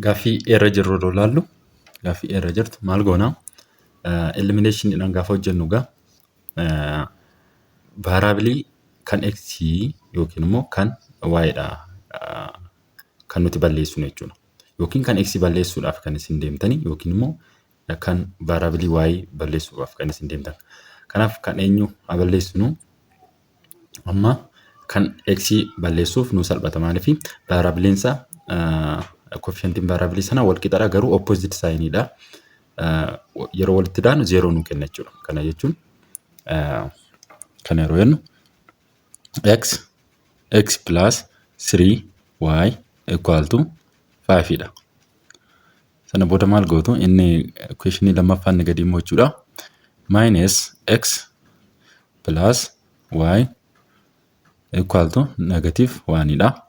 Gaaffii irra jirru yeroo ilaallu, gaaffii irra jirtu maal goona? Eliminationiidhaan gaafa hojjennu egaa variable kan x yookiin immoo kan y dha kan nuti balleessinu jechuudha. Yookiin kan x balleessuudhaaf kan isin deemtanii yookiin immoo kan variable y balleessuudhaaf kan isin deemtan. Kanaaf kan eenyu haa balleessinu? Amma kan x balleessuuf nu salphata. Maaliif? Variableiin isaa, coefficientiin variable sana wal qixadha, garuu opposite signiidha. Yeroo walitti daanu zeeroo nu kenna jechuudha. Kana jechuun, kana yeroo jennu, x plus 3 y equal to 5 dha. Sana booda maal gootu? Inni equationii lammaffaa inni gadi immoo jechuudha. Minus x plus y equal to negative 1 dha.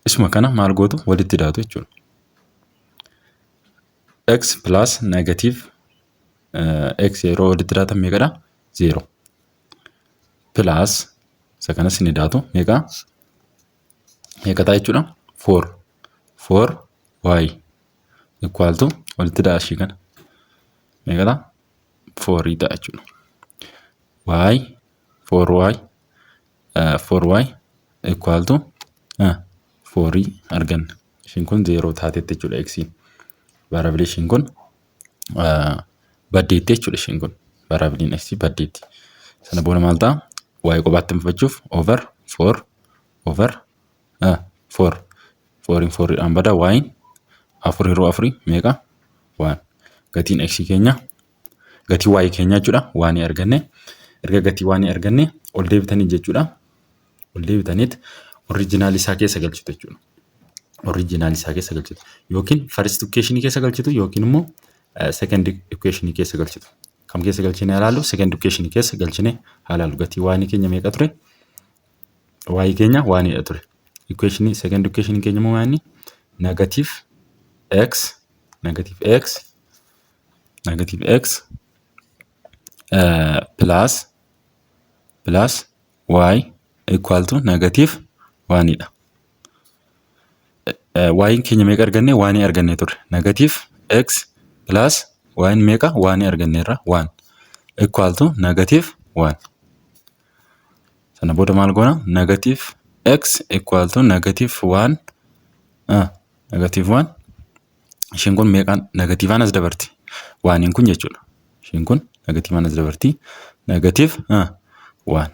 Isuma kana maal gootu? Walitti daatu jechuudha. X plus negative x yeroo walitti daatan meeqadha? 0. Plus isa kanas ni daatu, meeqa? Meeqa ta'a jechuudha? 4. 4 y equal to, walitti daa ishii kana. Meeqa ta'a? 4 ta'a jechuudha. Y 4y 4y equal to 4 arganna. Ishiin kun 0 taatetti jechuudha x. Variable ishiin kun baddeetti jechuudha ishiin kun. Variableiin x baddeetti. Sana booda maal ta'a? Y kophaatti hambifachuuf over 4 over 4. Fouriin fouriidhaan bada, y'n afur yeroo afurii meeqa? One. Gatiin x keenya, gatii y keenya jechuudha, one arganne. Erga gatii one arganne ol deebitanii jechuudha. Ol deebitaniit original isaa keessa galchitu jechuudha. Original isaa keessa galchitu. Yookiin first equation keessa galchitu yookiin immoo second equation keessa galchitu. Kam keessa galchine haa ilaallu? Second equation keessa galchine haa ilaallu. Gatii one keenya meeqa ture? Y keenya onedha ture. Equation, second equation keenya immoo maal inni? Negative x, negative x, negative x plus y equal to negative onedha. Y'n keenya meeqa arganne? One arganne ture. Negative x plus y'n meeqa? One arganneerra, one equal to negative one. Sana booda maal goona? Negative x equal to negative one, negative one. Isheen kun meeqaan negativeaan as dabarti? Oneiin kun jechuudha. Isheen kun negativeaan as dabarti. Negative one.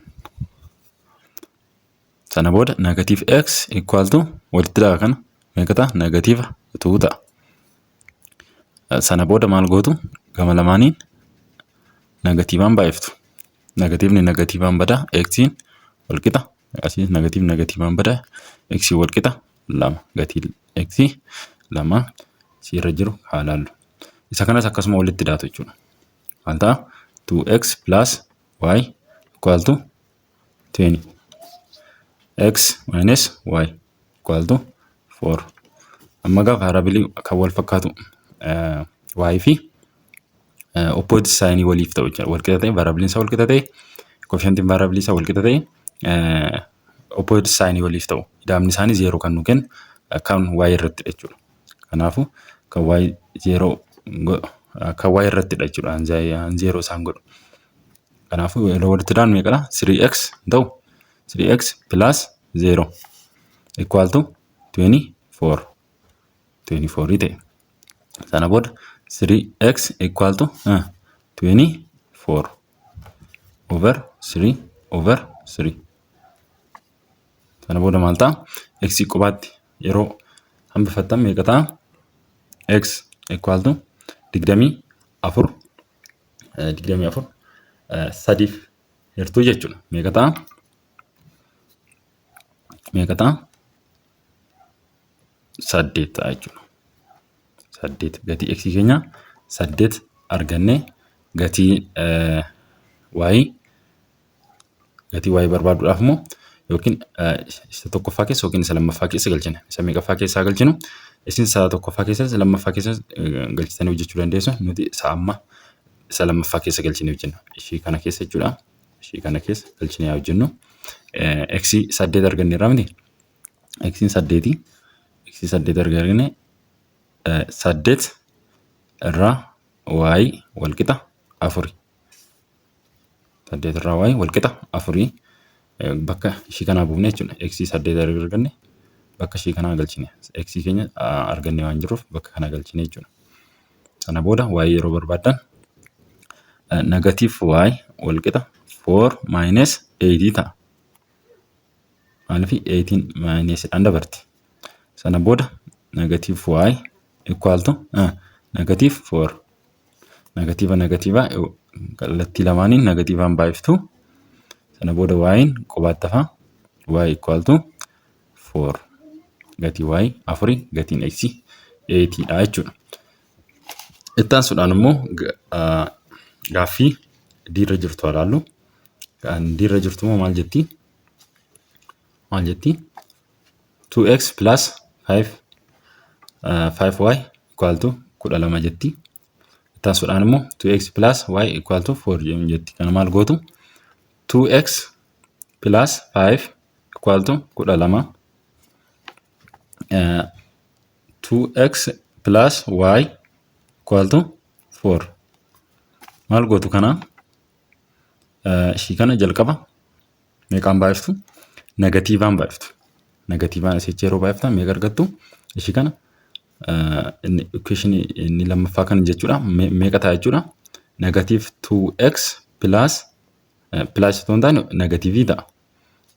Sana booda negative x equal to, walitti dha'a kana, meeqa ta'a? Negative two ta'a. Sana booda maal gootu? Gama lamaaniin negativeaan baay'iftu. Negativeni negativeaan bada, xiin walqixa. Asiis negative negativeaan bada, x walqixa lama. Gatii x lama siirra jiru haa laallu. Isa kanas akkasuma walitti daatu jechuudha. Maal ta'a? 2x plus y equal to 20. X minus y equal to 4. Amma gaa variable kan wal fakkaatu y fi opposite signii waliif ta'u jechuudha. Walqixa ta'e, variableiin isaa walqixa ta'e, coefficientiin variable isaa walqixa ta'e, opposite signii waliif ta'u. Ida'amni isaanii zeeroo kan nu kennu kan y irrattidha jechuudha. Kanaafuu kan y zeeroo kan y irrattidha jechuudha. Zeeroo isaan godhu. Kanaafuu yeroo walitti daanu meeqadha? 3x ta'u, 3x plus 0 equal to 24, 24 ta'e. Sana booda 3x equal to 24 over 3 over 3. Sana booda maal ta'a? X qobaatti yeroo hambifattan meeqa ta'a? X equal to 24, 24 sadiif hirtuu jechuudha. Meeqa ta'a? Meeqa ta'a? Saddeet ta'a jechuudha. Saddeet, gatii x keenya saddeet argannee, gatii y barbaaduudhaaf immoo yookiin isa tokkoffaa keessa yookiin isa lammaffaa keessa galchina. Isa meeqaffaa keessaa galchinu? Isin isa tokkoffaa keessa, isa lammaffaa keessa galchitanii hojjechuu dandeessu. Nuti isa amma isa lammaffaa keessa galchinee hojjenna. Ishii kana keessa jechuudha. Ishii kana keessa galchinee haa hojjennu. X saddeet arganneerra miti? X'n saddeeti. X X 8 erga arganne, 8 irraa y walqixa 4. 8 irraa y walqixa 4 bakka ishii kanaa buufne jechuudha. X 8 erga arganne bakka ishii kanaa galchine. X keenya arganne waan jirruuf bakka kana galchine jechuudha. Sana booda y yeroo barbaaddan negative y walqixa 4 minus 8 ta'a. Maaliif? 8 minusidhaan dabarti. Sana booda negative y equal to negative 4. Negative negative kallattii lamaaniin negativeaan baay'iftu. Sana booda y'n qobaatti hafa, y equal to 4. Gatii y 4, gatiin x 8 dha jechuudha. Itti aansuudhaan immoo gaaffii D irra jirtu haa ilaallu. Kan D irra jirtu immoo maal jetti? Maal jetti? 2x plus 5 5y equal to 12 jetti. Itti aansuudhaan immoo 2x plus y equal to 4 jetti. Kana maal gootu? 2x plus 5 equal to 12, 2x plus y equal to 4. Maal gootu kana? Ishii kana jalqaba meeqaan baay'iftu? Negativeaan baay'iftu. Negativeaan asitti yeroo baay'iftan meeqa argattu? Ishii kana inni equation inni lammaffaa kana jechuudha. Meeqa ta'a jechuudha? Negative 2x plus, plus otoo hin taane negative ta'a.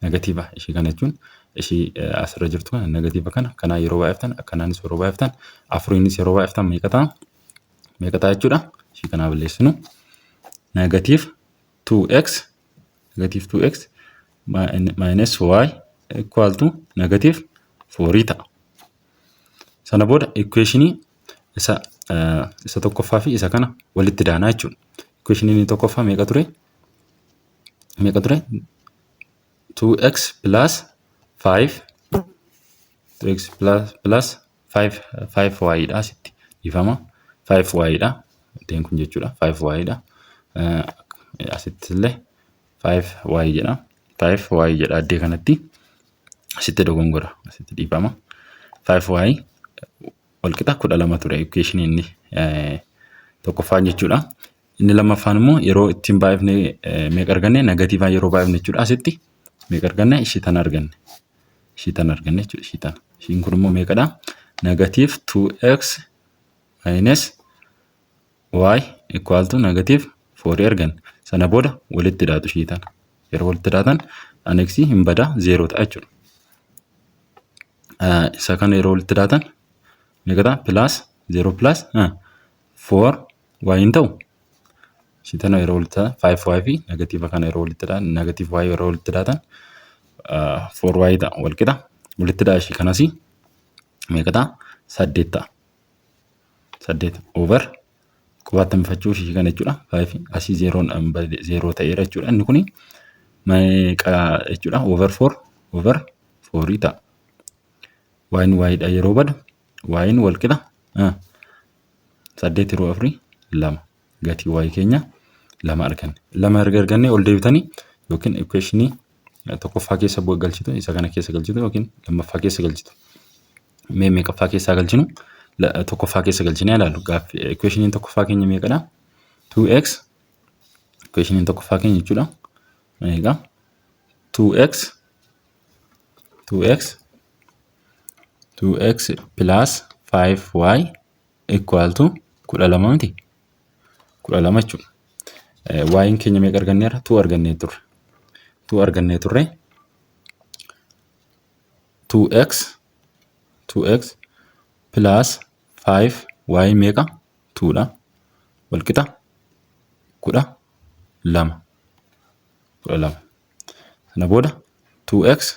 Negative ishii kana jechuun ishii asirra jirtu kana, negative kana kanaan yeroo baay'iftan, akkanaanis yeroo baay'iftan, afuriinis yeroo baay'iftan meeqa ta'a? Meeqa ta'a jechuudha? Ishii kanaa balleessinu. Negative 2x, negative 2x minus y equal to negative 4 ta'a. Sana booda equationii isa tokkoffaa fi isa kana walitti daanaa jechuudha. Equationii inni tokkoffaa meeqa ture? Meeqa ture? 2x plus 5, 2x plus 5, 5y dha asitti, dhiifama, 5y dha iddoon kun jechuudha, 5y dha. Asitti illee 5y jedha, 5y jedha addee kanatti. Asitti dogongora, asitti, dhiifama. 5y walqixa 12 ture equation inni tokkoffaan jechuudha. Inni lammaffaan immoo yeroo ittiin baay'ifne meeqa arganne? Negativeaan yeroo baay'ifne jechuudha, asitti meeqa arganne? Ishii tana arganne. Ishii tana arganne jechuudha, ishii tana. Ishiin kun immoo meeqadha? Negative 2x minus y equal to negative 4 arganne. Sana booda walitti hidhaatu ishii tana. Yeroo walitti hidhaatan an x hin bada, 0 ta'a jechuudha. Isa kana yeroo walitti hidhaatan meeqa ta'a? Plus 0 plus 4 y hin ta'u. Ishii tana yeroo walitti 5y fi negative kana yeroo walitti hidhaan, negative y yeroo walitti hidhaatan 4y ta'a, walqixa. Walitti hidhaa ishii kanas meeqa ta'a? 8 ta'a. 8 over qubaatti hambifachuu ishii kana jechuudha. 5 asii zeroon 0 ta'eera jechuudha. Inni kuni meeqa jechuudha? Over 4, over 4 ta'a. Y'n y'dha yeroo badu, y'n walqixa 8 yeroo 4 2, gatii y keenya 2 arganne. 2 erga arganne ol deebitanii yookiin equationii tokkoffaa keessa galchitu, isa kana keessa galchitu, yookiin lammaffaa keessa galchitu. Mee meeqaffaa keessaa galchinu? Tokkoffaa keessa galchinee ilaallu. Gaaffii equationiin tokkoffaa keenya meeqadha? 2x, equationiin tokkoffaa keenya jechuudha. Meeqa? 2x, 2x, 2x plus 5y equal to 12 miti? 12 jechuudha. Y'n keenya meeqa arganneerra? 2 argannee turre. 2 argannee turre. 2x, 2x plus 5 y meeqa? 2 dha. Walqixa 12. 12. Sana booda 2x,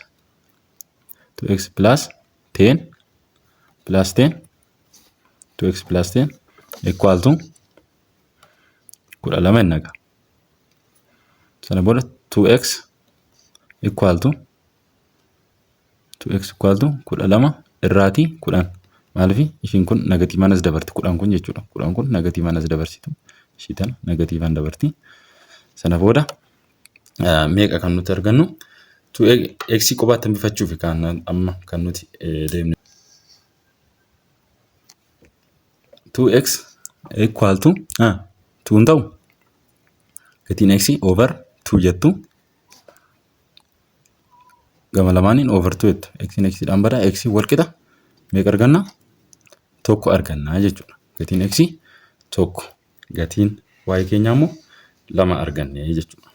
2x plus 10, plus 10, 2x plus 10 equal to 12 innaga. Sana booda 2x equal to, 2x equal to 12 irraatii 10. Maaliif? Ishiin kun negativeaan as dabarti, 10 kun jechuudha. 10 kun negativeaan as dabarsitu. Ishii tana negativeaan dabarti. Sana booda meeqa kan nuti argannu? 2x kophaatti hambifachuuf kan amma kan nuti deemne. 2x equal to 2 hin ta'u. Gatiin x over 2 jettu. Gama lamaaniin over 2 jettu. X x dhaan bada, x wal qixa meeqa arganna? Tokko argannaa jechuudha. Gatiin x tokko, gatiin y keenyaa immoo lama arganne jechuudha.